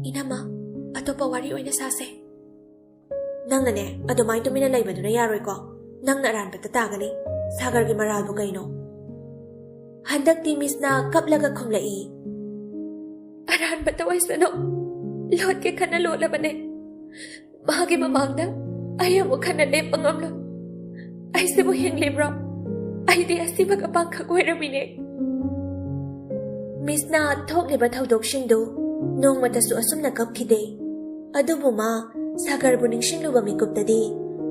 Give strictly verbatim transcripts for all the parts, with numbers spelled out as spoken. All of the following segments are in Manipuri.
ꯏꯅꯝꯃ, ꯑꯇꯣꯞꯄ ꯋꯥꯔꯤ ꯑꯣꯏꯅ ꯁꯥꯁꯦ꯫ ꯅꯪꯅꯅꯦ, ꯑꯗꯨꯃꯥꯏꯅ ꯇꯨꯃꯤꯟꯅ ꯂꯩꯕꯗꯨꯅ ꯌꯥꯔꯣꯏꯀꯣ꯫ ꯅꯪꯅ ꯑꯔꯥꯟꯕꯗ ꯇꯥꯒꯅꯤ꯫ ꯁꯥꯒꯔꯒꯤ ꯃꯔꯥꯜꯕꯨ ꯀꯩꯅꯣ? ꯍꯟꯗꯛꯇꯤ ꯃꯤꯁꯅ ꯀꯞꯂꯒ ꯈꯨꯝꯂꯛꯏ꯫ ꯑꯔꯥꯟꯕꯇ ꯑꯣꯏꯁꯅꯨ, ꯂꯣꯠꯀꯦ ꯈꯟꯅ ꯂꯣꯠꯂꯕꯅꯦ꯫ ꯃꯥꯒꯤ ꯃꯃꯥꯡꯗ ꯑꯩ ꯑꯃꯨꯛ ꯍꯟꯅ ꯂꯦꯞꯄ ꯉꯝꯂꯣꯏ꯫ ꯑꯩꯁꯤꯕꯨ ꯍꯤꯡꯂꯤꯕ꯭ꯔꯣ? ꯑꯩꯗꯤ ꯑꯁꯤꯕꯒ ꯄꯥꯡꯈꯛ ꯑꯣꯏꯔꯝꯃꯤꯅꯦ꯫ ꯃꯤꯁꯅ ꯊꯣꯛꯂꯤꯕ ꯊꯧꯗꯣꯛꯁꯤꯡꯗꯨ ꯅꯣꯡꯃꯇꯁꯨ ꯑꯁꯨꯝꯅ ꯀꯞꯈꯤꯗꯦ꯫ ꯑꯗꯨꯕꯨ ꯃꯥ ꯁꯥꯒꯔꯕꯨ ꯅꯤꯡꯁꯤꯡꯂꯨꯕ ꯃꯤꯀꯨꯞꯇꯗꯤ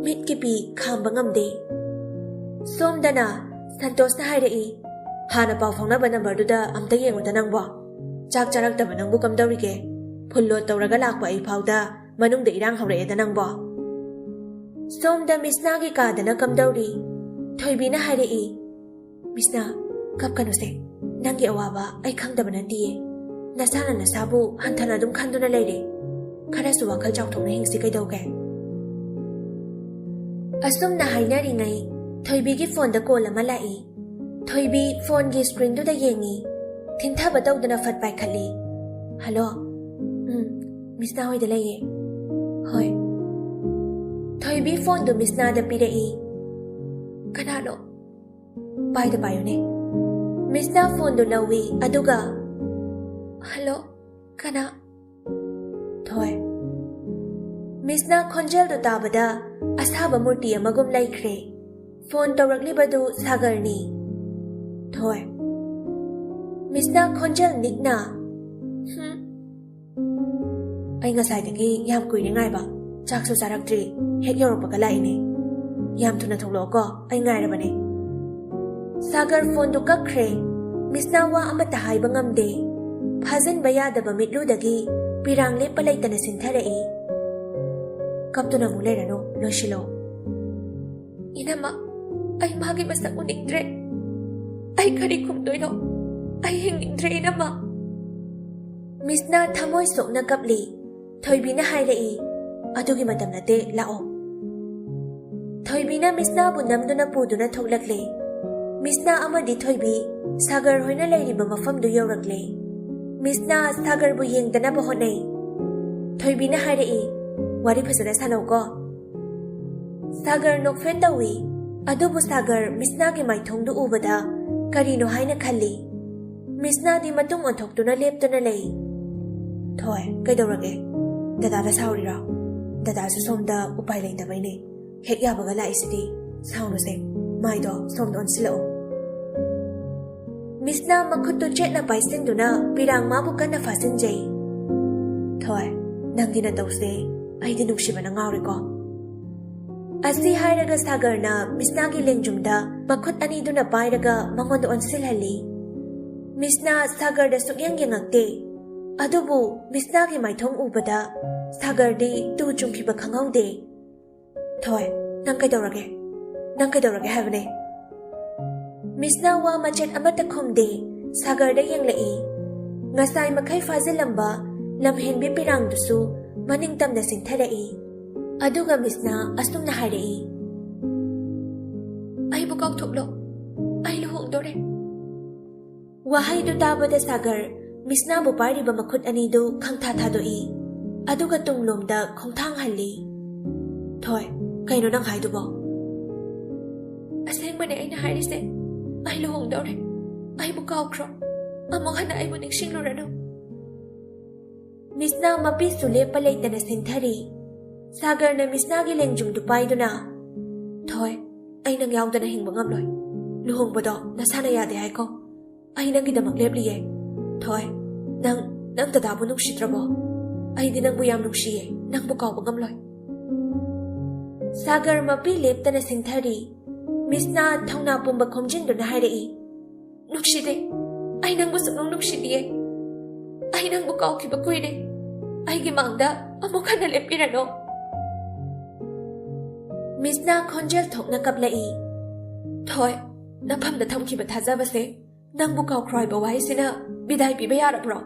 ꯃꯤꯠꯀꯤ ꯄꯤ ꯈꯥꯝꯕ ꯉꯝꯗꯦ꯫ ꯁꯣꯝꯗꯅ ꯁꯟꯇꯣꯁꯅ ꯍꯥꯏꯔꯛꯏ, "ꯍꯥꯟꯅ ꯄꯥꯎ ꯐꯥꯎꯅꯕ ꯅꯝꯕꯔꯗꯨꯗ ꯑꯝꯇ ꯌꯦꯡꯉꯨꯗ ꯅꯪꯕꯣ꯫ ꯆꯥꯛ ꯆꯥꯔꯛꯇꯕ ꯅꯪꯕꯨ ꯀꯝꯗꯧꯔꯤꯒꯦ? ꯐꯨꯜ ꯂꯣꯗ ꯇꯧꯔꯒ ꯂꯥꯛꯄ ꯑꯩ ꯐꯥꯎꯗ ꯃꯅꯨꯡꯗ ꯏꯔꯥꯡ ꯍꯧꯔꯛꯑꯦꯗ ꯅꯪꯕꯣ?" ꯁꯣꯝꯗ ꯃꯤꯁꯅꯥꯒꯤ ꯀꯥꯗꯅ ꯀꯝꯗꯧꯔꯤ? ꯊꯣꯏꯕꯤꯅ ꯍꯥꯏꯔꯛꯏ, "ꯃꯤꯁꯅꯥ, ꯀꯞꯀꯅꯨꯁꯦ꯫ ꯅꯪꯒꯤ ꯑꯋꯥꯕ ꯑꯩ ꯈꯪꯗꯕ ꯅꯠꯇꯤꯌꯦ꯫ ꯅꯁꯥꯅ ꯅꯁꯥꯕꯨ ꯍꯟꯊꯅ ꯑꯗꯨꯝ ꯈꯟꯗꯨꯅ ꯂꯩꯔꯦ꯫ ꯈꯔꯁꯨ ꯋꯥꯈꯜ ꯆꯥꯎꯊꯣꯛꯅ ꯍꯤꯡꯁꯤ ꯀꯩꯗꯧꯒꯦ?" ꯑꯁꯨꯝꯅ ꯍꯥꯏꯅꯔꯤꯉꯩ ꯊꯣꯏꯕꯤꯒꯤ ꯐꯣꯟꯗ ꯀꯣꯜ ꯑꯃ ꯂꯥꯛꯏ꯫ ꯊꯣꯏꯕꯤ ꯐꯣꯟꯒꯤ ꯁ꯭ꯀ꯭ꯔꯤꯟꯗꯨꯗ ꯌꯦꯡꯉꯤ꯫ ꯊꯤꯟꯊꯕ ꯇꯧꯗꯅ ꯐꯠ ꯄꯥꯏꯈꯠꯂꯤ꯫ "ꯍꯜꯂꯣ꯫ ꯎꯝ, ꯃꯤꯁꯅꯥ ꯍꯣꯏꯗ ꯂꯩꯌꯦ꯫ ꯍꯣꯏ꯫" ꯊꯣꯏꯕꯤ ꯐꯣꯟꯗꯨ ꯃꯤꯁꯅꯥꯗ ꯄꯤꯔꯛꯏ꯫ "ꯀꯅꯥꯅꯣ? ꯄꯥꯏꯗ ꯄꯥꯏꯌꯨꯅꯦ꯫" ꯃꯤꯁꯅꯥ ꯐꯣꯟꯗꯨ ꯂꯧꯏ, ꯑꯗꯨꯒ, "ꯍꯜꯂꯣ, ꯀꯅꯥ?" "ꯊꯣꯏ꯫" ꯃꯤꯁꯅꯥ ꯈꯣꯟꯖꯦꯜꯗꯨ ꯇꯥꯕꯗ ꯑꯁꯥꯕ ꯃꯨꯔꯇꯤ ꯑꯃꯒꯨꯝ ꯂꯩꯈ꯭ꯔꯦ꯫ ꯐꯣꯟ ꯇꯧꯔꯛꯂꯤꯕꯗꯨ ꯁꯥꯒꯔꯅꯤ꯫ "ꯊꯣꯏ꯫" ꯃꯤꯁꯅꯥ ꯈꯣꯟꯖꯦꯜ ꯅꯤꯛꯅ, "ꯍꯨꯝ?" "ꯑꯩ ꯉꯁꯥꯏꯗꯒꯤ ꯌꯥꯝ ꯀꯨꯏꯔꯦ ꯉꯥꯏꯕ꯫ ꯆꯥꯛꯁꯨ ꯆꯥꯔꯛꯇ꯭ꯔꯤ꯫ ꯍꯦꯛ ꯌꯧꯔꯛꯄꯒ ꯂꯥꯛꯏꯅꯦ꯫ ꯌꯥꯝ ꯊꯨꯅ ꯊꯣꯛꯂꯛꯑꯣꯀꯣ, ꯑꯩ ꯉꯥꯏꯔꯕꯅꯦ꯫" ꯁꯥꯒꯔ ꯐꯣꯟꯗꯨ ꯀꯛꯈ꯭ꯔꯦ꯫ ꯃꯤꯁꯅꯥ ꯋꯥ ꯑꯃꯠꯇ ꯍꯥꯏꯕ ꯉꯝꯗꯦ꯫ ꯐꯥꯖꯤꯟꯕ ꯌꯥꯗꯕ ꯃꯤꯠꯂꯨꯗꯒꯤ ꯄꯤꯔꯥꯡ ꯂꯦꯞꯄ ꯂꯩꯇꯅ ꯆꯤꯟꯊꯔꯛꯏ꯫ "ꯀꯞꯇꯨꯅ ꯑꯃꯨꯛ ꯂꯩꯔꯅꯨ, ꯂꯣꯏꯁꯤꯜꯂꯣ꯫" "ꯏꯅꯝꯃ, ꯑꯩ ꯃꯥꯒꯤ ꯃꯁꯛ ꯎꯅꯤꯡꯗ꯭ꯔꯦ꯫ ꯑꯩ ꯀꯔꯤ ꯈꯨꯝꯗꯣꯏꯅꯣ? ꯑꯩ ꯍꯤꯡꯅꯤꯡꯗ꯭ꯔꯦ, ꯏꯅꯝꯃ꯫" ꯃꯤꯁꯅꯥ ꯊꯃꯣꯏ ꯁꯣꯛꯅ ꯀꯞꯂꯤ꯫ ꯊꯣꯏꯕꯤꯅ ꯍꯥꯏꯔꯛꯏ, "ꯑꯗꯨꯒꯤ ꯃꯇꯝ ꯅꯠꯇꯦ, ꯂꯥꯛꯑꯣ꯫" ꯊꯣꯏꯕꯤꯅ ꯃꯤꯁꯅꯥꯕꯨ ꯅꯝꯗꯨꯅ ꯄꯨꯗꯨꯅ ꯊꯣꯛꯂꯛꯂꯦ꯫ ꯃꯤꯁꯅꯥ ꯑꯃꯗꯤ ꯊꯣꯏꯕꯤ ꯁꯥꯒꯔ ꯍꯣꯏꯅ ꯂꯩꯔꯤꯕ ꯃꯐꯝꯗꯨ ꯌꯧꯔꯛꯂꯦ꯫ ꯃꯤꯁꯅ ꯁꯥꯒꯔꯕꯨ ꯌꯦꯡꯗꯅꯕ ꯍꯣꯠꯅꯩ꯫ ꯊꯣꯏꯕꯤꯅ ꯍꯥꯏꯔꯛꯏ, "ꯋꯥꯔꯤ ꯐꯖꯅ ꯁꯥꯟꯅꯧꯀꯣ꯫" ꯁꯥꯒꯔ ꯅꯣꯛꯐꯦꯠ ꯇꯧꯏ꯫ ꯑꯗꯨꯕꯨ ꯁꯥꯒꯔ ꯃꯤꯁꯅꯥꯒꯤ ꯃꯥꯏꯊꯣꯡꯗꯨ ꯎꯕꯗ ꯀꯔꯤꯅꯣ ꯍꯥꯏꯅ ꯈꯜꯂꯤ꯫ ꯃꯤꯁꯅꯥꯗꯤ ꯃꯇꯨꯡ ꯑꯣꯟꯊꯣꯛꯇꯨꯅ ꯂꯦꯞꯇꯨꯅ ꯂꯩ꯫ "ꯊꯣꯏ, ꯀꯩꯗꯧꯔꯒꯦ? ꯗꯗꯥꯗ ꯁꯥꯎꯔꯤꯔꯣ? ꯗꯗꯥꯁꯨ ꯁꯣꯝꯗ ꯎꯄꯥꯏ ꯂꯩꯇꯕꯩꯅꯦ꯫ ꯍꯦꯛ ꯌꯥꯕꯒ ꯂꯥꯛꯏꯁꯤꯗꯤ꯫ ꯁꯥꯎꯅꯨꯁꯦ꯫ ꯃꯥꯏꯗꯣ ꯁꯣꯝꯗ ꯑꯣꯟꯁꯤꯜꯂꯛꯑꯣ꯫" ꯃꯤꯁꯅ ꯃꯈꯨꯠꯇꯨ ꯆꯦꯠꯅ ꯄꯥꯏꯁꯤꯟꯗꯨꯅ ꯄꯤꯔꯥꯡ ꯃꯥꯕꯨ ꯀꯟꯅ ꯐꯥꯖꯤꯟꯖꯩ꯫ "ꯊꯣꯏ, ꯅꯪꯒꯤ ꯅꯇꯧꯁꯦ ꯑꯩꯗꯤ ꯅꯨꯡꯁꯤꯕꯅ ꯉꯥꯎꯔꯦꯀꯣ꯫" ꯑꯁꯤ ꯍꯥꯏꯔꯒ ꯁꯥꯒꯔꯅ ꯃꯤꯁꯅꯥꯒꯤ ꯂꯦꯡꯖꯨꯝꯗ ꯃꯈꯨꯠ ꯑꯅꯤꯗꯨꯅ ꯄꯥꯏꯔꯒ ꯃꯉꯣꯟꯗ ꯑꯣꯟꯁꯤꯜꯍꯜꯂꯤ꯫ ꯃꯤꯁꯅꯥ ꯁꯥꯒꯔꯗ ꯁꯨꯛꯌꯦꯡ ꯌꯦꯡꯉꯛꯇꯦ꯫ ꯑꯗꯨꯕꯨ ꯃꯤꯁꯅꯥꯒꯤ ꯃꯥꯏꯊꯣꯡ ꯎꯕꯗ ꯁꯥꯒꯔꯗꯤ ꯇꯨ ꯆꯨꯡꯈꯤꯕ ꯈꯪꯍꯧꯗꯦ꯫ "ꯊꯣꯏ, ꯅꯪ ꯀꯩꯗꯧꯔꯒꯦ? ꯅꯪ ꯀꯩꯗꯧꯔꯒꯦ ꯍꯥꯏꯕꯅꯦ?" ꯃꯤꯁꯅ ꯋꯥ ꯃꯆꯦꯠ ꯑꯃꯠꯇ ꯈꯨꯝꯗꯦ꯫ ꯁꯥꯒꯔꯗ ꯌꯦꯡꯂꯛꯏ꯫ ꯉꯁꯥꯏ ꯃꯈꯩ ꯐꯥꯖꯤꯜꯂꯝꯕ ꯂꯝꯍꯦꯟꯕꯤ ꯄꯤꯔꯥꯡꯗꯨꯁꯨ ꯃꯅꯤꯡ ꯇꯝꯅ ꯆꯤꯡꯊꯔꯛꯏ꯫ ꯑꯗꯨꯒ ꯃꯤꯁꯅ ꯑꯁꯨꯝꯅ ꯍꯥꯏꯔꯛꯏ, "ꯑꯩꯕꯨ ꯀꯥꯎꯊꯣꯛꯂꯣ꯫ ꯑꯩ ꯂꯨꯍꯣꯡꯗꯣꯔꯦ꯫" ꯋꯥꯍꯩꯗꯨ ꯇꯥꯕꯗ ꯁꯥꯒꯔ ꯃꯤꯁꯅꯥꯕꯨ ꯄꯥꯏꯔꯤꯕ ꯃꯈꯨꯠ ꯑꯅꯤꯗꯨ ꯈꯪꯊꯥ ꯊꯥꯗꯣꯛꯏ꯫ ꯑꯗꯨꯒ ꯇꯨꯡꯂꯣꯝꯗ ꯈꯣꯡꯊꯥꯡ ꯍꯜꯂꯤ꯫ "ꯊꯣꯏ, ꯀꯩꯅꯣ ꯅꯪ ꯍꯥꯏꯗꯨꯕꯣ?" "ꯑꯁꯦꯡꯕꯅꯦ ꯑꯩꯅ ꯍꯥꯏꯔꯤꯁꯦ꯫ ꯑꯩ ꯂꯨꯍꯣꯡꯗꯧꯔꯦ꯫ ꯑꯩꯕꯨ ꯀꯥꯎꯈ꯭ꯔꯣ꯫ ꯑꯃꯨꯛ ꯍꯟꯅ ꯑꯩꯕꯨ ꯅꯤꯡꯁꯤꯡꯂꯨꯔꯅꯨ꯫" ꯃꯤꯁꯅꯥ ꯃꯄꯤꯁꯨ ꯂꯦꯞꯄ ꯂꯩꯇꯅ ꯆꯤꯡꯊꯔꯤ꯫ ꯁꯥꯒꯔꯅ ꯃꯤꯁꯅꯥꯒꯤ ꯂꯦꯡꯖꯨꯝꯗꯨ ꯄꯥꯏꯗꯨꯅ, "ꯊꯣꯏ, ꯑꯩ ꯅꯪ ꯌꯥꯎꯗꯅ ꯍꯤꯡꯕ ꯉꯝꯂꯣꯏ꯫ ꯂꯨꯍꯣꯡꯕꯗꯣ ꯅꯁꯥꯅ ꯌꯥꯗꯦ ꯍꯥꯏꯀꯣ꯫ ꯑꯩ ꯅꯪꯒꯤꯗꯃꯛ ꯂꯦꯞꯂꯤꯌꯦ꯫ ꯊꯣꯏ, ꯅꯪ, ꯅꯪ ꯗꯗꯥꯕꯨ ꯅꯨꯡꯁꯤꯗ꯭ꯔꯕꯣ? ꯑꯩꯗꯤ ꯅꯪꯕꯨ ꯌꯥꯝ ꯅꯨꯡꯁꯤꯌꯦ꯫ ꯅꯪꯕꯨ ꯀꯥꯎꯕ ꯉꯝꯂꯣꯏ꯫" ꯁꯥꯒꯔ ꯃꯄꯤ ꯂꯦꯞꯇꯅ ꯆꯤꯡꯊꯔꯤ꯫ ꯃꯤꯁꯅꯥ ꯊꯧꯅꯥ ꯄꯨꯝꯕ ꯈꯣꯝꯖꯤꯟꯗꯨꯅ ꯍꯥꯏꯔꯛꯏ, "ꯅꯨꯡꯁꯤꯗꯦ꯫ ꯑꯩ ꯅꯪꯕꯨ ꯁꯨꯛꯅꯨꯡ ꯅꯨꯡꯁꯤꯗꯤꯌꯦ꯫ ꯑꯩ ꯅꯪꯕꯨ ꯀꯥꯎꯈꯤꯕ ꯀꯨꯏꯔꯦ꯫ ꯑꯩꯒꯤ ꯃꯥꯡꯗ ꯑꯃꯨꯛ ꯍꯟꯅ ꯂꯦꯞꯄꯤꯔꯅꯨ꯫" ꯃꯤꯁꯅꯥ ꯈꯣꯟꯖꯦꯜ ꯊꯣꯛꯅ ꯀꯞꯂꯛꯏ꯫ "ꯊꯣꯏ, ꯅꯐꯝꯗ ꯊꯝꯈꯤꯕ ꯊꯥꯖꯕꯁꯦ ꯅꯪꯕꯨ ꯀꯥꯎꯈ꯭ꯔꯣ ꯍꯥꯏꯕ ꯋꯥꯍꯩꯁꯤꯅ ꯕꯤꯗꯥꯏ ꯄꯤꯕ ꯌꯥꯔꯕ꯭ꯔꯣ?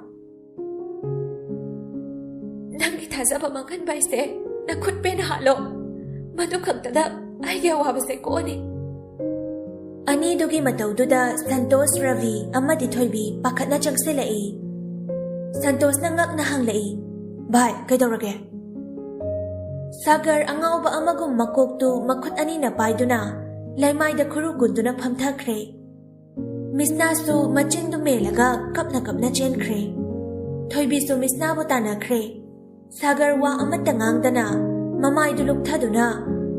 ꯅꯪꯒꯤ ꯊꯥꯖꯕ ꯃꯥꯡꯍꯟꯕ ꯍꯥꯏꯁꯦ ꯅꯈꯨꯠ ꯄꯦꯟꯅ ꯍꯥꯠꯂꯣ꯫ ꯃꯗꯨ ꯈꯛꯇꯗ ꯑꯩꯒꯤ ꯑꯋꯥꯕꯁꯦ ꯀꯣꯛꯑꯅꯤ꯫" ꯑꯅꯤꯗꯨꯒꯤ ꯃꯇꯧꯗꯨꯗ ꯁꯟꯇꯣꯁ, ꯔꯕꯤ ꯑꯃꯗꯤ ꯊꯣꯏꯕꯤ ꯄꯥꯈꯠꯅ ꯆꯪꯁꯤꯜꯂꯛꯏ꯫ ꯁꯟꯇꯣꯁꯅ ꯉꯛꯅ ꯍꯪꯂꯛꯏ, "ꯚꯥꯏ, ꯀꯩꯗꯧꯔꯒꯦ?" ꯁꯥꯒꯔ ꯑꯉꯥꯎꯕ ꯑꯃꯒꯨꯝ ꯃꯀꯣꯛꯇꯨ ꯃꯈꯨꯠ ꯑꯅꯤꯅ ꯄꯥꯏꯗꯨꯅ ꯂꯩꯃꯥꯏꯗ ꯈꯨꯔꯨ ꯀꯨꯟꯗꯨꯅ ꯐꯝꯊꯈ꯭ꯔꯦ꯫ ꯃꯤꯁꯅꯥꯁꯨ ꯃꯆꯤꯟꯗꯨ ꯃꯦꯜꯂꯒ ꯀꯞꯅ ꯀꯞꯅ ꯆꯦꯟꯈ꯭ꯔꯦ꯫ ꯊꯣꯏꯕꯤꯁꯨ ꯃꯤꯁꯅꯥꯕꯨ ꯇꯥꯟꯅꯈ꯭ꯔꯦ꯫ ꯁꯥꯒꯔ ꯋꯥ ꯑꯃꯠꯇ ꯉꯥꯡꯗꯅ ꯃꯃꯥꯏꯗꯨ ꯂꯨꯞꯊꯗꯨꯅ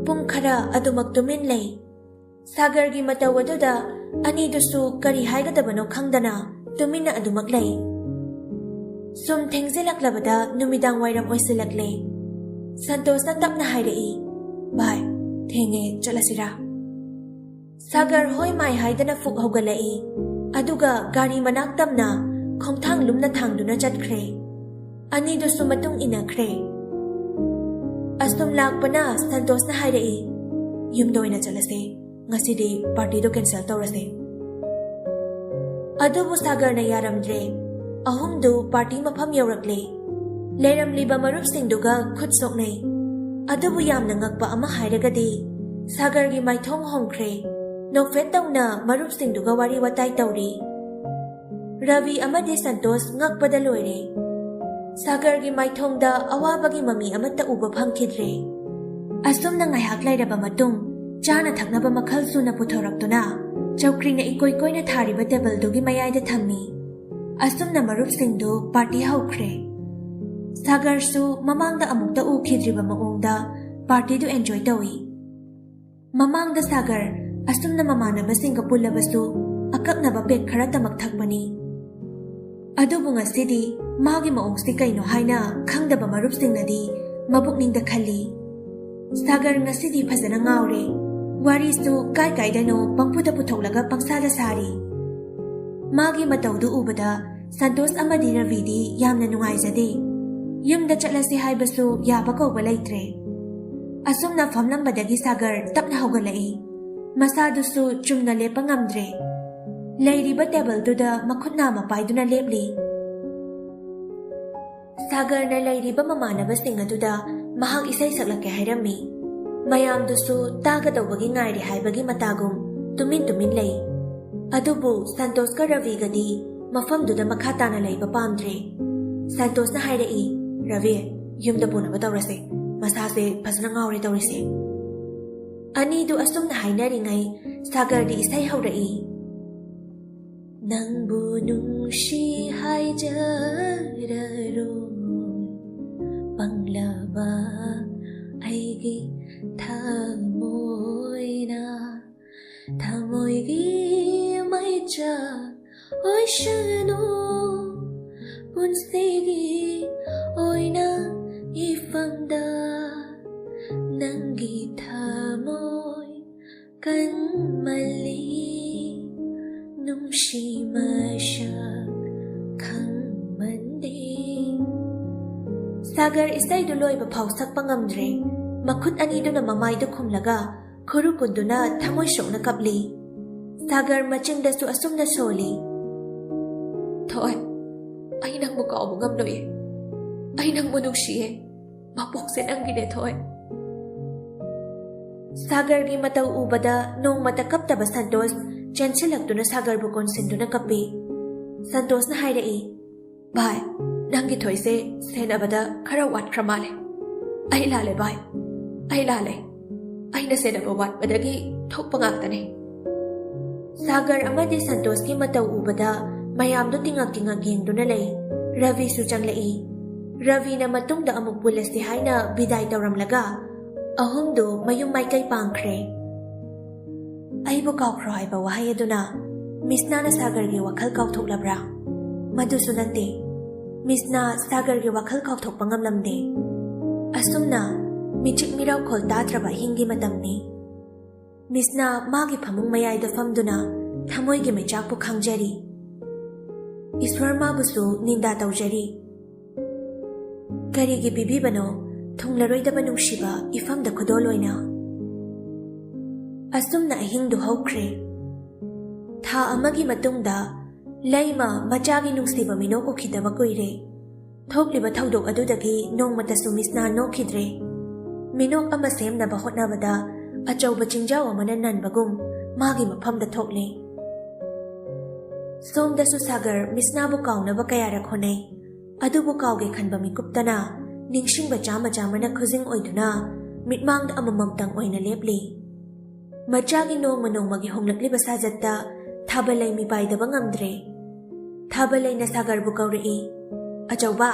ꯄꯨꯡ ꯈꯔ ꯑꯗꯨꯃꯛ ꯇꯨꯃꯤꯟ ꯂꯩ꯫ ꯁꯥꯒꯔꯒꯤ ꯃꯇꯧ ꯑꯗꯨꯗ ꯑꯅꯤꯗꯨꯁꯨ ꯀꯔꯤ ꯍꯥꯏꯒꯗꯕꯅꯣ ꯈꯪꯗꯅ ꯇꯨꯃꯤꯟꯅ ꯑꯗꯨꯃꯛ ꯂꯩ꯫ ꯁꯨꯝ ꯊꯦꯡꯖꯤꯜꯂꯛꯂꯕꯗ ꯅꯨꯃꯤꯗꯥꯡ ꯋꯥꯏꯔꯝ ꯑꯣꯏꯁꯤꯜꯂꯛꯂꯦ꯫ ꯁꯟꯇꯣꯁꯅ ꯇꯞꯅ ꯍꯥꯏꯔꯛꯏ, "ꯚꯥꯏ, ꯊꯦꯡꯉꯦ, ꯆꯠꯂꯁꯤꯔꯥ?" ꯁꯥꯒꯔ ꯍꯣꯏ ꯃꯥꯏ ꯍꯥꯏꯗꯅ ꯐꯨꯛ ꯍꯧꯒꯠꯂꯛꯏ꯫ ꯑꯗꯨꯒ ꯒꯥꯔꯤ ꯃꯅꯥꯛ ꯇꯝꯅ ꯈꯣꯡꯊꯥꯡ ꯂꯨꯝꯅ ꯊꯥꯡꯗꯨꯅ ꯆꯠꯈ꯭ꯔꯦ꯫ ꯑꯅꯤꯗꯨꯁꯨ ꯃꯇꯨꯡ ꯏꯟꯅꯈ꯭ꯔꯦ꯫ ꯑꯁꯨꯝ ꯂꯥꯛꯄꯅ ꯁꯟꯇꯣꯁꯅ ꯍꯥꯏꯔꯛꯏ, "ꯌꯨꯝꯗ ꯑꯣꯏꯅ ꯆꯠꯂꯁꯦ, ꯉꯁꯤꯗꯤ ꯄꯥꯔꯇꯤꯗꯣ ꯀꯦꯟꯁꯦꯜ ꯇꯧꯔꯁꯦ꯫" ꯑꯗꯨꯕꯨ ꯁꯥꯒꯔꯅ ꯌꯥꯔꯝꯗ꯭ꯔꯦ꯫ ꯑꯍꯨꯝꯗꯨ ꯄꯥꯔꯇꯤ ꯃꯐꯝ ꯌꯧꯔꯛꯂꯦ꯫ ꯂꯩꯔꯝꯂꯤꯕ ꯃꯔꯨꯞꯁꯤꯡꯗꯨꯒ ꯈꯨꯠ ꯁꯣꯛꯅꯩ꯫ ꯑꯗꯨꯕꯨ ꯌꯥꯝꯅ ꯉꯛꯄ ꯑꯃ ꯍꯥꯏꯔꯒꯗꯤ ꯁꯥꯒꯔꯒꯤ ꯃꯥꯏꯊꯣꯡ ꯍꯣꯡꯈ꯭ꯔꯦ꯫ ꯅꯣꯛꯐꯦꯠ ꯇꯧꯅ ꯃꯔꯨꯞꯁꯤꯡꯗꯨꯒ ꯋꯥꯔꯤ ꯋꯥꯇꯥꯏ ꯇꯧꯔꯤ꯫ ꯔꯕꯤ ꯑꯃꯗꯤ ꯁꯟꯇꯣꯁ ꯉꯛꯄꯗ ꯂꯣꯏꯔꯦ꯫ ꯁꯥꯒꯔꯒꯤ ꯃꯥꯏꯊꯣꯡꯗ ꯑꯋꯥꯕꯒꯤ ꯃꯃꯤ ꯑꯃꯠꯇ ꯎꯕ ꯐꯪꯈꯤꯗ꯭ꯔꯦ꯫ ꯑꯁꯨꯝꯅ ꯉꯥꯏꯍꯥꯛ ꯂꯩꯔꯕ ꯃꯇꯨꯡ, ꯆꯥꯅ ꯊꯛꯅꯕ ꯃꯈꯜ ꯁꯨꯅ ꯄꯨꯊꯣꯔꯛꯇꯨꯅ ꯆꯧꯀ꯭ꯔꯤꯅ ꯏꯀꯣꯏ ꯀꯣꯏꯅ ꯊꯥꯔꯤꯕ ꯇꯦꯕꯜꯗꯨꯒꯤ ꯃꯌꯥꯏꯗ ꯊꯝꯃꯤ꯫ ꯑꯁꯨꯝꯅ ꯃꯔꯨꯞꯁꯤꯡꯗꯨ ꯄꯥꯔꯇꯤ ꯍꯧꯈ꯭ꯔꯦ꯫ ꯁꯥꯒꯔꯁꯨ ꯃꯃꯥꯡꯗ ꯑꯃꯨꯛꯇ ꯎꯈꯤꯗ꯭ꯔꯤꯕ ꯃꯑꯣꯡꯗ ꯄꯥꯔꯇꯤꯗꯨ ꯑꯦꯟꯖꯣꯏ ꯇꯧꯏ꯫ ꯃꯃꯥꯡꯗ ꯁꯥꯒꯔ ꯑꯁꯨꯝꯅ ꯃꯃꯥꯟꯅꯕꯁꯤꯡꯒ ꯄꯨꯜꯂꯕꯁꯨ ꯑꯀꯛꯅꯕ ꯄꯦꯛ ꯈꯔꯇꯃꯛ ꯊꯛꯄꯅꯤ꯫ ꯑꯗꯨꯕꯨ ꯉꯁꯤꯗꯤ ꯃꯥꯒꯤ ꯃꯑꯣꯡꯁꯤ ꯀꯩꯅꯣ ꯍꯥꯏꯅ ꯈꯪꯗꯕ ꯃꯔꯨꯞꯁꯤꯡꯅꯗꯤ ꯃꯕꯨꯛꯅꯤꯡꯗ ꯈꯜꯂꯤ, "ꯁꯥꯒꯔ ꯉꯁꯤꯗꯤ ꯐꯖꯅ ꯉꯥꯎꯔꯦ, ꯋꯥꯔꯤꯁꯨ ꯀꯥꯏ ꯀꯥꯏꯗꯅꯣ ꯄꯪꯄꯨꯗ ꯄꯨꯊꯣꯛꯂꯒ ꯄꯪꯁꯥꯗ ꯁꯥꯔꯤ꯫" ꯃꯥꯒꯤ ꯃꯇꯧꯗꯨ ꯎꯕꯗ ꯁꯟꯇꯣꯁ ꯑꯃꯗꯤ ꯔꯕꯤꯗꯤ ꯌꯥꯝꯅ ꯅꯨꯡꯉꯥꯏꯖꯗꯦ꯫ ꯌꯨꯝꯗ ꯆꯠꯂꯁꯤ ꯍꯥꯏꯕꯁꯨ ꯌꯥꯕ ꯀꯧꯕ ꯂꯩꯇ꯭ꯔꯦ꯫ ꯑꯁꯨꯝꯅ ꯐꯝꯂꯝꯕꯗꯒꯤ ꯁꯥꯒꯔ ꯇꯞꯅ ꯍꯧꯒꯠꯂꯛꯏ꯫ ꯃꯁꯥꯗꯨꯁꯨ ꯆꯨꯝꯅ ꯂꯦꯞꯄ ꯉꯝꯗ꯭ꯔꯦ꯫ ꯂꯩꯔꯤꯕ ꯇꯦꯕꯜꯗꯨꯗ ꯃꯈꯨꯠ ꯅꯥꯝꯃ ꯄꯥꯏꯗꯨꯅ ꯂꯦꯞꯂꯤ꯫ ꯁꯥꯒꯔꯅ ꯂꯩꯔꯤꯕ ꯃꯃꯥꯟꯅꯕꯁꯤꯡ ꯑꯗꯨꯗ ꯃꯍꯥꯛ ꯏꯁꯩ ꯁꯛꯂꯛꯀꯦ ꯍꯥꯏꯔꯝꯃꯤ꯫ ꯃꯌꯥꯝꯗꯨꯁꯨ ꯇꯥꯒꯗꯧꯕꯒꯤ ꯉꯥꯏꯔꯤ ꯍꯥꯏꯕꯒꯤ ꯃꯇꯥꯒꯨꯝ ꯇꯨꯃꯤꯟ ꯇꯨꯃꯤꯟ ꯂꯩ꯫ ꯑꯗꯨꯕꯨ ꯁꯟꯇꯣꯁꯀ ꯔꯕꯤꯒꯗꯤ ꯃꯐꯝꯗꯨꯗ ꯃꯈꯥ ꯇꯥꯅ ꯂꯩꯕ ꯄꯥꯝꯗ꯭ꯔꯦ꯫ ꯁꯟꯇꯣꯁꯅ ꯍꯥꯏꯔꯛꯏ, "ꯔꯕꯤ, ꯌꯨꯝꯗ ꯄꯨꯅꯕ ꯇꯧꯔꯁꯦ꯫ ꯃꯁꯥꯁꯦ ꯐꯖꯅ ꯉꯥꯎꯔꯦ ꯇꯧꯔꯤꯁꯦ꯫" ꯑꯅꯤꯗꯨ ꯑꯁꯨꯝꯅ ꯍꯥꯏꯅꯔꯤꯉꯩ ꯁꯥꯒꯔꯗꯤ ꯏꯁꯩ ꯍꯧꯔꯛꯏ꯫ "ꯅꯪꯕꯨ ꯅꯨꯡꯁꯤ ꯍꯥꯏꯖꯔꯔꯣꯏ, ꯄꯪꯂꯕ ꯑꯩꯒꯤ ꯊꯃꯣꯏꯅ꯫ ꯊꯃꯣꯏꯒꯤ ꯃꯩꯆꯥꯛ ꯑꯣꯏꯁꯅꯨ, ꯄꯨꯟꯁꯤꯒꯤ ꯑꯣꯏꯅ ꯏꯐꯝꯗ ꯅꯪꯒꯤ ꯊꯃꯣꯏ ꯀꯟꯃꯜꯂꯤ, ꯅꯨꯡꯁꯤ ꯃꯁꯛ ꯈꯪꯃꯟꯗꯦ꯫" ꯁꯥꯒꯔ ꯏꯁꯩꯗꯨ ꯂꯣꯏꯕ ꯐꯥꯎ ꯁꯛꯄ ꯉꯝꯗ꯭ꯔꯦ꯫ ꯃꯈꯨꯠ ꯑꯅꯤꯗꯨꯅ ꯃꯃꯥꯏꯗꯨ ꯈꯨꯝꯂꯒ ꯈꯨꯔꯨ ꯀꯨꯟꯗꯨꯅ ꯊꯃꯣꯏ ꯁꯣꯛꯅ ꯀꯞꯂꯤ꯫ ꯁꯥꯒꯔ ꯃꯆꯤꯟꯗꯁꯨ ꯑꯁꯨꯝꯅ ꯁꯣꯜꯂꯤ, "ꯊꯣꯏ, ꯑꯩ ꯅꯪꯕꯨ ꯀꯥꯎꯕ ꯉꯝꯂꯣꯏꯌꯦ꯫ ꯑꯩ ꯅꯪꯕꯨ ꯅꯨꯡꯁꯤꯌꯦ꯫ ꯃꯄꯣꯛꯁꯦ ꯅꯪꯒꯤꯅꯦ, ꯊꯣꯏ꯫" ꯁꯥꯒꯔꯒꯤ ꯃꯇꯧ ꯎꯕꯗ ꯅꯣꯡꯃꯇ ꯀꯞꯇꯕ ꯁꯟꯇꯣꯁ ꯆꯦꯟꯁꯤꯜꯂꯛꯇꯨꯅ ꯁꯥꯒꯔꯕꯨ ꯀꯣꯟꯁꯤꯟꯗꯨꯅ ꯀꯞꯄꯤ꯫ ꯁꯟꯇꯣꯁꯅ ꯍꯥꯏꯔꯛꯏ, "ꯚꯥꯏ, ꯅꯪꯒꯤ ꯊꯣꯏꯁꯦ ꯁꯦꯟꯅꯕꯗ ꯈꯔ ꯋꯥꯠꯈ꯭ꯔ ꯃꯥꯜꯂꯦ꯫ ꯑꯩ ꯂꯥꯜꯂꯦ ꯚꯥꯏ, ꯑꯩ ꯂꯥꯜꯂꯦ꯫ ꯑꯩꯅ ꯁꯦꯟꯅꯕ ꯋꯥꯠꯄꯗꯒꯤ ꯊꯣꯛꯄ ꯉꯥꯛꯇꯅꯦ꯫" ꯁꯥꯒꯔ ꯑꯃꯗꯤ ꯁꯟꯇꯣꯁꯀꯤ ꯃꯇꯧ ꯎꯕꯗ ꯃꯌꯥꯝꯗꯨ ꯇꯤꯉꯛ ꯇꯤꯉꯛ ꯌꯦꯡꯗꯨꯅ ꯂꯩ꯫ ꯔꯕꯤꯁꯨ ꯆꯪꯂꯛꯏ꯫ ꯔꯕꯤꯅ ꯃꯇꯨꯡꯗ ꯑꯃꯨꯛ ꯄꯨꯜꯂꯁꯤ ꯍꯥꯏꯅ ꯕꯤꯗꯥꯏ ꯇꯧꯔꯝꯂꯒ ꯑꯍꯨꯝꯗꯨ ꯃꯌꯨꯝ ꯃꯥꯏꯀꯩ ꯄꯥꯡꯈ꯭ꯔꯦ꯫ "ꯑꯩꯕꯨ ꯀꯥꯎꯈ꯭ꯔꯣ" ꯍꯥꯏꯕ ꯋꯥꯍꯩ ꯑꯗꯨꯅ ꯃꯤꯁꯅꯥꯅ ꯁꯥꯒꯔꯒꯤ ꯋꯥꯈꯜ ꯀꯥꯎꯊꯣꯛꯂꯕ꯭ꯔꯥ? ꯃꯗꯨꯁꯨ ꯅꯠꯇꯦ꯫ ꯃꯤꯁꯅꯥ ꯁꯥꯒꯔꯒꯤ ꯋꯥꯈꯜ ꯀꯥꯎꯊꯣꯛꯄ ꯉꯝꯂꯝꯗꯦ꯫ ꯑꯁꯨꯝꯅ ꯃꯤꯆꯤꯛ ꯃꯤꯔꯥꯎꯈꯣꯜ ꯇꯥꯗ꯭ꯔꯕ ꯑꯍꯤꯡꯒꯤ ꯃꯇꯝꯅꯤ꯫ ꯃꯤꯁꯅꯥ ꯃꯥꯒꯤ ꯐꯃꯨꯡ ꯃꯌꯥꯏꯗ ꯐꯝꯗꯨꯅ ꯊꯃꯣꯏꯒꯤ ꯃꯩꯆꯥꯛꯄꯨ ꯈꯥꯡꯖꯔꯤ꯫ ꯏꯁ꯭ꯋꯔ ꯃꯥꯕꯨꯁꯨ ꯅꯤꯟꯗꯥ ꯇꯧꯖꯔꯤ꯫ ꯀꯔꯤꯒꯤ ꯄꯤꯕꯤꯕꯅꯣ ꯊꯨꯡꯂꯔꯣꯏꯗꯕ ꯅꯨꯡꯁꯤꯕ ꯏꯐꯝꯗ ꯈꯨꯗꯣꯜ ꯑꯣꯏꯅ? ꯑꯁꯨꯝꯅ ꯑꯍꯤꯡꯗꯨ ꯍꯧꯈ꯭ꯔꯦ꯫ ꯊꯥ ꯑꯃꯒꯤ ꯃꯇꯨꯡꯗ ꯂꯩꯃ ꯃꯆꯥꯒꯤ ꯅꯨꯡꯁꯤꯕ ꯃꯤꯅꯣꯛ ꯎꯈꯤꯗꯕ ꯀꯨꯏꯔꯦ꯫ ꯊꯣꯛꯂꯤꯕ ꯊꯧꯗꯣꯛ ꯑꯗꯨꯗꯒꯤ ꯅꯣꯡꯃꯇꯁꯨ ꯃꯤꯁꯅꯥ ꯅꯣꯛꯈꯤꯗ꯭ꯔꯦ꯫ ꯃꯤꯅꯣꯛ ꯑꯃ ꯁꯦꯝꯅꯕ ꯍꯣꯠꯅꯕꯗ ꯑꯆꯧꯕ ꯆꯤꯡꯖꯥꯎ ꯑꯃꯅ ꯅꯟꯕꯒꯨꯝ ꯃꯥꯒꯤ ꯃꯐꯝꯗ ꯊꯣꯛꯂꯦ꯫ ꯁꯣꯝꯗꯁꯨ ꯁꯥꯒꯔ ꯃꯤꯁꯅꯥꯕꯨ ꯀꯥꯎꯅꯕ ꯀꯌꯥꯔꯛ ꯍꯣꯠꯅꯩ꯫ ꯑꯗꯨꯕꯨ ꯀꯥꯎꯒꯦ ꯈꯟꯕ ꯃꯤꯀꯨꯞꯇꯅ ꯅꯤꯡꯁꯤꯡꯕ ꯆꯥꯃ ꯆꯥꯃꯅ ꯈꯨꯖꯤꯡ ꯑꯣꯏꯗꯨꯅ ꯃꯤꯠꯃꯥꯡꯗ ꯑꯃꯃꯝꯇꯪ ꯑꯣꯏꯅ ꯂꯦꯞꯂꯤ꯫ ꯃꯆꯥꯒꯤ ꯅꯣꯡꯃ ꯅꯣꯡꯃꯒꯤ ꯍꯣꯡꯂꯛꯂꯤꯕ ꯁꯥꯖꯠꯇ ꯊꯥꯕꯂꯩ ꯃꯤꯄꯥꯏꯗꯕ ꯉꯝꯗ꯭ꯔꯦ꯫ ꯊꯥꯕꯂꯩꯅ ꯁꯥꯒꯔꯕꯨ ꯀꯧꯔꯛꯏ, "ꯑꯆꯧꯕ,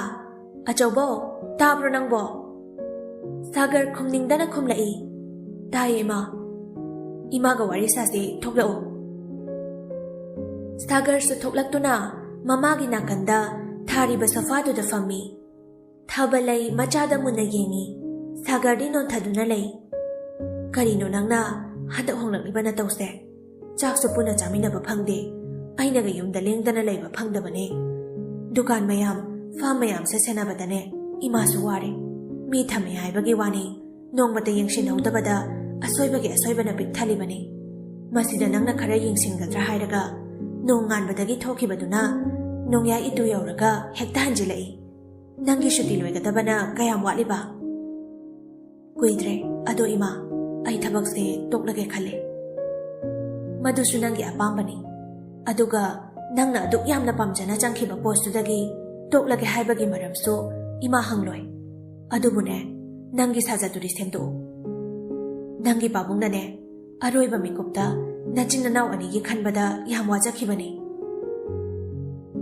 ꯑꯆꯧꯕꯣ, ꯇꯥꯕ꯭ꯔꯣ ꯅꯪꯕꯣ?" ꯁꯥꯒꯔ ꯈꯨꯝꯅꯤꯡꯗꯅ ꯈꯨꯝꯂꯛꯏ, "ꯇꯥꯏꯌꯦ ꯏꯃꯥ꯫ ꯏꯃꯥꯒ ꯋꯥꯔꯤ ꯁꯥꯁꯦ, ꯊꯣꯛꯂꯛꯑꯣ꯫" ꯁꯥꯒꯔꯁꯨ ꯊꯣꯛꯂꯛꯇꯨꯅ ꯃꯃꯥꯒꯤ ꯅꯥꯀꯟꯗ ꯊꯥꯔꯤꯕ ꯁꯣꯐꯥꯗꯨꯗ ꯐꯝꯃꯤ꯫ ꯊꯥꯕꯂꯩ ꯃꯆꯥꯗ ꯃꯨꯟꯅ ꯌꯦꯡꯉꯤ꯫ ꯁꯥꯒꯔꯗꯤ ꯅꯣꯟꯊꯗꯨꯅ ꯂꯩ꯫ "ꯀꯔꯤꯅꯣ ꯅꯪꯅ ꯍꯟꯗꯛ ꯍꯣꯡꯂꯛꯂꯤꯕ ꯅꯇꯧꯁꯦ? ꯆꯥꯛꯁꯨ ꯄꯨꯟꯅ ꯆꯥꯃꯤꯟꯅꯕ ꯐꯪꯗꯦ꯫ ꯑꯩꯅꯒ ꯌꯨꯝꯗ ꯂꯦꯡꯗꯅ ꯂꯩꯕ ꯐꯪꯗꯕꯅꯦ꯫ ꯗꯨꯀꯥꯟ ꯃꯌꯥꯝ, ꯐꯥꯝ ꯃꯌꯥꯝꯁꯦ ꯁꯦꯟꯅꯕꯗꯅꯦ ꯏꯃꯥꯁꯨ ꯋꯥꯔꯦ꯫ ꯃꯤ ꯊꯝꯃꯦ ꯍꯥꯏꯕꯒꯤ ꯋꯥꯅꯤ, ꯅꯣꯡꯃꯇ ꯌꯦꯡꯁꯤꯟꯍꯧꯗꯕꯗ ꯑꯁꯣꯏꯕꯒꯤ ꯑꯁꯣꯏꯕꯅ ꯄꯤꯛ ꯊꯜꯂꯤꯕꯅꯤ꯫ ꯃꯁꯤꯗ ꯅꯪꯅ ꯈꯔ ꯌꯦꯡꯁꯤꯟꯒꯗ꯭ꯔꯥ ꯍꯥꯏꯔꯒ ꯅꯣꯡ ꯉꯥꯟꯕꯗꯒꯤ ꯊꯣꯛꯈꯤꯕꯗꯨꯅ ꯅꯣꯡꯌꯥꯏ ꯏꯇꯨ ꯌꯧꯔꯒ ꯍꯦꯛꯇ ꯍꯟꯖꯤꯜꯂꯛꯏ꯫ ꯅꯪꯒꯤ ꯁꯨꯇꯤ ꯂꯣꯏꯒꯗꯕꯅ ꯀꯌꯥꯝ ꯋꯥꯠꯂꯤꯕ?" "ꯀꯨꯏꯗ꯭ꯔꯦ꯫ ꯑꯗꯣ ꯏꯃꯥ, ꯑꯩ ꯊꯕꯛꯁꯦ ꯇꯣꯛꯂꯒꯦ ꯈꯜꯂꯦ꯫" "ꯃꯗꯨꯁꯨ ꯅꯪꯒꯤ ꯑꯄꯥꯝꯕꯅꯤ꯫ ꯑꯗꯨꯒ ꯅꯪꯅ ꯑꯗꯨꯛ ꯌꯥꯝꯅ ꯄꯥꯝꯖꯅ ꯆꯪꯈꯤꯕ ꯄꯣꯁꯇꯨꯗꯒꯤ ꯇꯣꯛꯂꯒꯦ ꯍꯥꯏꯕꯒꯤ ꯃꯔꯝꯁꯨ ꯏꯃꯥ ꯍꯪꯂꯣꯏ꯫ ꯑꯗꯨꯕꯨꯅꯦ, ꯅꯪꯒꯤ ꯁꯥꯖꯠꯇꯨꯗꯤ ꯁꯦꯝꯗꯣꯛꯎ꯫ ꯅꯪꯒꯤ ꯄꯥꯕꯨꯡꯅꯅꯦ, ꯑꯔꯣꯏꯕ ꯃꯤꯀꯨꯞꯇ ꯅꯆꯤꯟ ꯅꯅꯥꯎ ꯑꯅꯤꯒꯤ ꯈꯟꯕꯗ ꯌꯥꯝ ꯋꯥꯖꯈꯤꯕꯅꯤ꯫"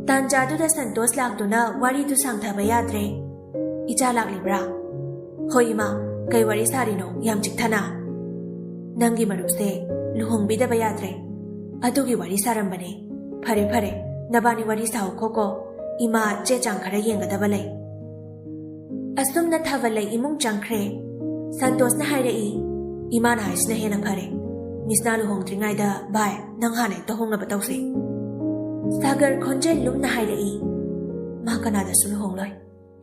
ꯇꯥꯟꯖꯥꯗꯨꯗ ꯁꯟꯇꯣꯁ ꯂꯥꯛꯇꯨꯅ ꯋꯥꯔꯤꯗꯨ ꯁꯥꯡꯊꯕ ꯌꯥꯗ꯭ꯔꯦ꯫ "ꯏꯆꯥ ꯂꯥꯛꯂꯤꯕ꯭ꯔꯥ?" "ꯍꯣꯏ ꯏꯃꯥ, ꯀꯩ ꯋꯥꯔꯤ ꯁꯥꯔꯤꯅꯣ ꯌꯥꯝ ꯆꯤꯛꯊꯅ?" "ꯅꯪꯒꯤ ꯃꯔꯨꯞꯁꯦ ꯂꯨꯍꯣꯡꯕꯤꯗꯕ ꯌꯥꯗ꯭ꯔꯦ, ꯑꯗꯨꯒꯤ ꯋꯥꯔꯤ ꯁꯥꯔꯝꯕꯅꯦ꯫" "ꯐꯔꯦ ꯐꯔꯦ, ꯅꯕꯥꯅꯤ ꯋꯥꯔꯤ ꯁꯥꯎꯀꯣ ꯀꯣ, ꯏꯃꯥ ꯆꯦ ꯆꯥꯡ ꯈꯔ ꯌꯦꯡꯒꯗꯕ ꯂꯩ꯫" ꯑꯁꯨꯝꯅ ꯊꯥꯕꯂꯩ ꯏꯃꯨꯡ ꯆꯪꯈ꯭ꯔꯦ꯫ ꯁꯟꯇꯣꯁꯅ ꯍꯥꯏꯔꯛꯏ, "ꯏꯃꯥꯅ ꯍꯥꯏꯁꯤꯅ ꯍꯦꯟꯅ ꯐꯔꯦ꯫ ꯃꯤꯁꯅꯥ ꯂꯨꯍꯣꯡꯗ꯭ꯔꯤꯉꯩꯗ ꯚꯥꯏ, ꯅꯪ ꯍꯥꯟꯅ ꯍꯦꯛꯇ ꯍꯣꯡꯅꯕ ꯇꯧꯁꯤ꯫" ꯁꯥꯒꯔ ꯈꯣꯟꯖꯦꯜ ꯂꯨꯝꯅ ꯍꯥꯏꯔꯛꯏ, "ꯃꯥ ꯀꯅꯥꯗꯁꯨ ꯂꯨꯍꯣꯡꯂꯣꯏ,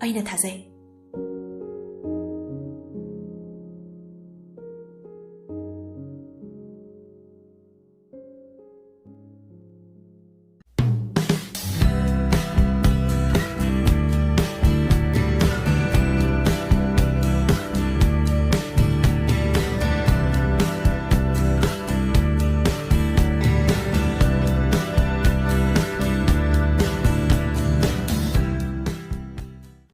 ꯑꯩꯅ ꯊꯥꯖꯩ꯫"